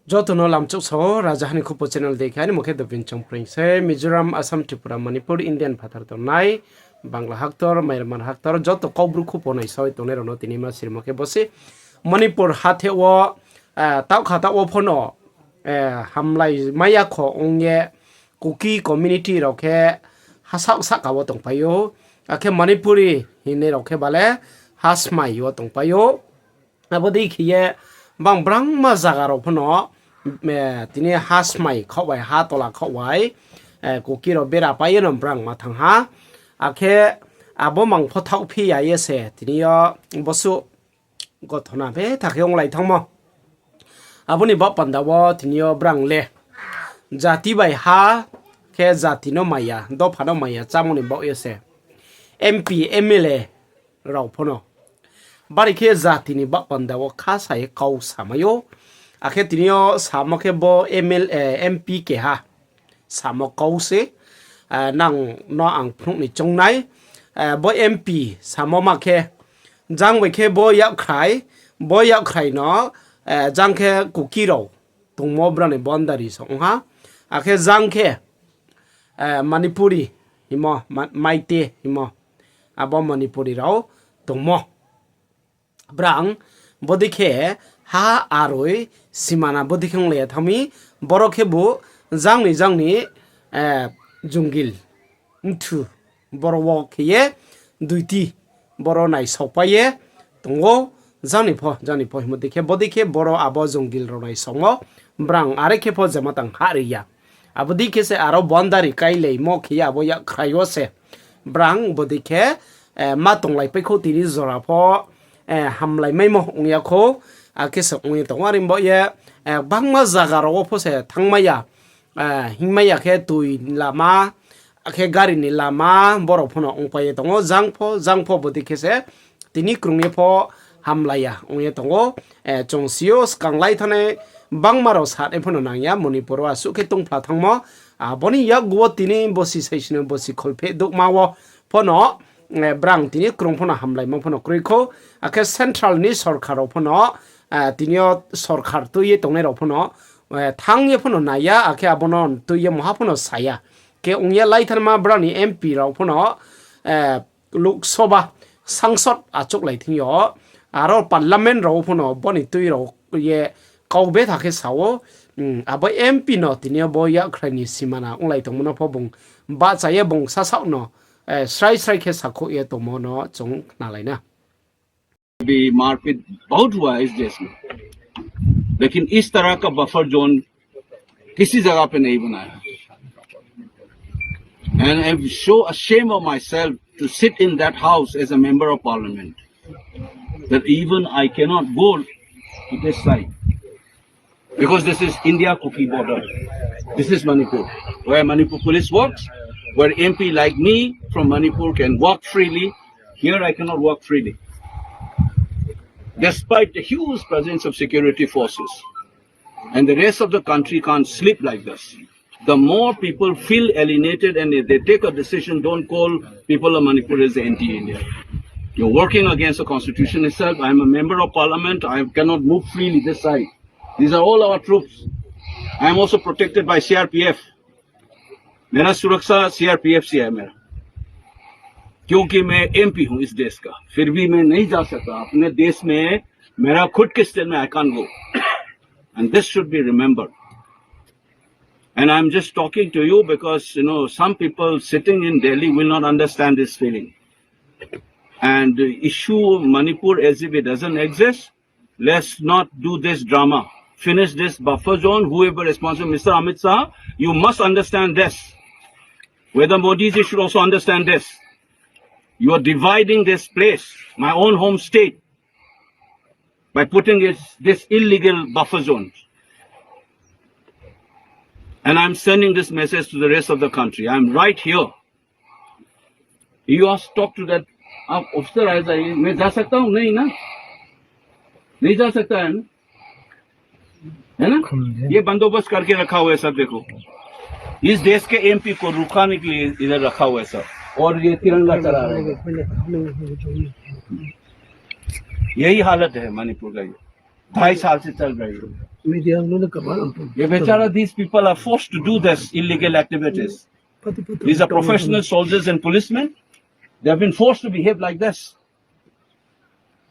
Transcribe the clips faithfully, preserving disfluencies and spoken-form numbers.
Joto no lamchouh sao, Raja Hani Khupo channel dei khe, ani mo khe Dobin Chongpreng se, Mizoram, Assam, Tripura, Manipur, Indian phathar tongnai, Bangla haktor, Myanmar haktor, joto Kaubru khupo naisao tongnai rao no tini ma sirimo khe bo se Manipur hathe wo, eh, taoh kha taoh wo pho no, eh, hamlai maya kho ong ye, Kuki community rao khe hasaoh sahka wo tongpai ou, akhe Manipuri hingnai rao khe bale hasmai wo tongpai ou. Abo dei khe ye bang brangma zaga rao pho no, eh, tini hasmai khaoh bai, ha tola khaoh bai, eh, Kuki rao bera pai ye no brangma thanng ha. Akhe abo mang pho thaohphi ya ye se, tini yo bosuh gothona betha khe onglai thanngmo. Abo ni baoh panda wo tini yo brang le jati bai ha khe jati no maya, dopha no maya chámo ni baoh ye se M P, M L A rao pho no bari khe jati ni baoh panda wo kha sa ye kau samai ou. Akhe tini yo samo khe bo M L A, M P keha samo kau se, eh, nang no ang phnuh ni choung nai, eh, bo M P samo ma khe, jang bai khe bo yakkhrai, bo yakkhrai no, eh, jang khe Kuki rao tongmo brao ni boundary song ha, akhe jang khe, eh, Manipuri himo, Ma-, Maite himo, abo Manipuri rao tongmo. Brang bodei khe ha aroi simana bodei khe onglai ya thanng mi, boro khebu jang ni jang ni, eh, jungil mthu boro wo khe ye duiti boro naisaopai ye tong ou, jang ni pho, jang ni pho himo dei khe, bodei khe boro abo jungil rao naisaomo, brang are khe pho jema tang ha ri ya. Abo dei khe se aro boundary kailaimo khe ye abo yakkhrai wo se brang bodei khe, eh, ma tonglaipai khou tini jora pho, eh, hamlaimaimo ong ya khou, akhe se ong ye tong ou. Are bo ye, eh, bangma zaga rao wo pho se thanngmai ya, eh, hingmai ya khe tui lama, akhe gari ni lama, borao pho no ongpai ye tong ou, jang pho, jang pho bodei khe se tini krung ye pho hamlai ya ong ye tong ou, eh, chung si ou, skang lai thanngnai bangma rao sanai pho no nang ya, Manipur wo asuh khe tongphla thanngmo, abo ni yakgu wo tini bosi saisino bosi kholpheh douhma wo pho no, eh, brang tini krung pho no hamlaimo pho no kroi khou, akhe central ni sorkar rao pho no, eh, tini yo sorkar tui ye tongnai rao pho no, eh, thanng ye pho no nai ya, akhe abo no tui ye mungha pho no sa ya. Khe ong ye lai thanngma brang ni M P rao pho no, eh, Lok Sabha sangsod achouhlai thing yo, aro parliament rao pho no bo ni tui rao ye kau betha khe sa ou, abo M P no tini yo bo yakkhrai ni simana onglai tongmo no pho bung bahcha ye bung sasaoh no, eh, srai srai khe sakhouh ye tongmo no chung khnalai na. भी मारपीट बहुत हुआ है इस देश में, लेकिन इस तरह का बफर जोन किसी जगह पे नहीं बनाया। And I'm so ashamed of myself to sit in that house as a member of parliament, that even I cannot go to this side. Because this is India Kuki border. This is Manipur, where Manipur police works, where M P like me from Manipur can walk freely. Here I cannot walk freely. Despite the huge presence of security forces, and the rest of the country can't sleep like this. The more people feel alienated and if they take a decision, don't call people of Manipur as anti-India. You're working against the constitution itself. I'm a member of parliament. I cannot move freely this side. These are all our troops. I am also protected by C R P F. मेरा सुरक्षा C R P F से है मेरा, क्योंकि मैं M P हूं इस देश का, फिर भी मैं नहीं जा सकता अपने देश में। मेरा खुद के स्टेट में I can't go, and this should be remembered. And I'm just talking to you because, you know, some people sitting in Delhi will not understand this feeling. And the issue Manipur as if it doesn't exist. Let's not do this drama. Finish this buffer zone. Whoever responsible, Mister Amit Shah, you must understand this. Whether Modi ji should also understand this. You are dividing this place, my own home state, by putting it this illegal buffer zones. And I'm sending this message to the rest of the country. I'm right here. You ask, talk to that, आप ऑफिसर आ जाइए। मैं जा सकता हूँ? नहीं ना, नहीं जा सकता है ना, है ना? ये बंदोबस्त करके रखा हुआ है सब। देखो, इस देश के एमपी को रुकाने के लिए इधर रखा हुआ है सब, और ये तिरंगा चढ़ा रहे हैं। यही हालत है मणिपुर का। ये ढाई साल से चल रही है। ये बेचारा, these people are forced to do this illegal activities. These are professional soldiers and policemen. They have been forced to behave like this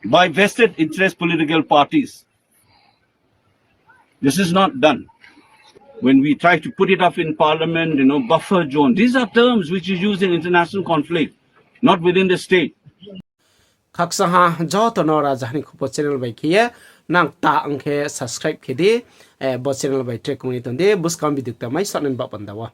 by vested interest political parties. This is not done. When we try to put it up in parliament, you know, buffer zone, these are terms which is used in international conflict, not within the state. Khakchang ha joto no Raja Hani Khupo channel bai khe ye nang ta ong khe subscribe khe di, eh, bo channel bai track ong ye tong di, buskang video kta mai sa nai ba panda wo.